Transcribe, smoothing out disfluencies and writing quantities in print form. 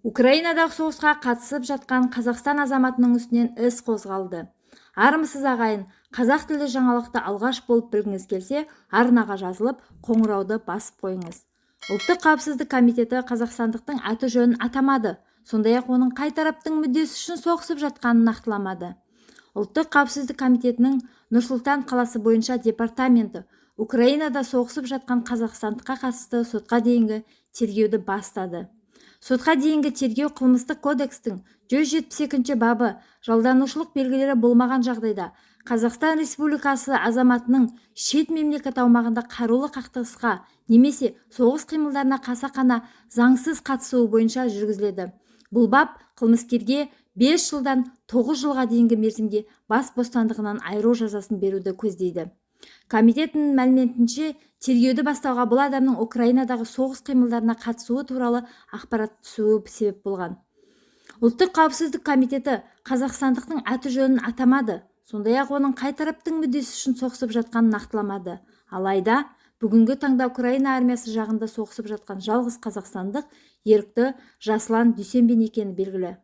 Украинадағы соғысқа қатысып жатқан Қазақстан азаматының үстінен іс қозғалды. Армысыз, ағайын! Қазақ тілді жаңалықты алғаш болып білгіңіз келсе, арнаға жазылып, қоңырауды басып қойыңыз. Ұлттық қауіпсіздік комитеті қазақстандықтың аты-жөнін атамады, сондай-ақ оның қай тараптың мүддесі үшін соғысып жатқанын нақтыламады. Ұлттық қауіпсіздік комитетінің Нұр-Сұлтан қаласы бойынша департаменті Украинада соғысып жатқан қазақстандыққа қатысты сотқа дейінгі тергеуді бастады. Сотқа дейінгі тергеу Қылмыстық кодекстің 172 бабы, жалданушылық белгілері болмаған жағдайда Қазақстан Республикасы азаматының шет мемлекет аумағында қарулы қақтығысқа немесе соғыс қимылдарына қасақана заңсыз қатысуы бойынша жүргізіледі. Бұл бап қылмыскерге 5 жылдан 9 жылға дейінгі мерзімге бас бостандығынан айыру жазасын беруді көздейді. Комитеттің мәліметінше, тергеуді бастауға бұл адамның Украинадағы соғыс қимылдарына қатысуы туралы ақпарат түсуі себеп болған. Ұлттық қауіпсіздік комитеті қазақстандықтың аты-жөнін атамады, сондай-ақ оның қай тараптың мүддесі үшін соғысып жатқанын нақтыламады. Алайда бүгінгі таңда Украина армиясы жағында соғысып жатқан жалғыз қазақстандық ерікті Жасұлан Дүйсенбин екені белгілі.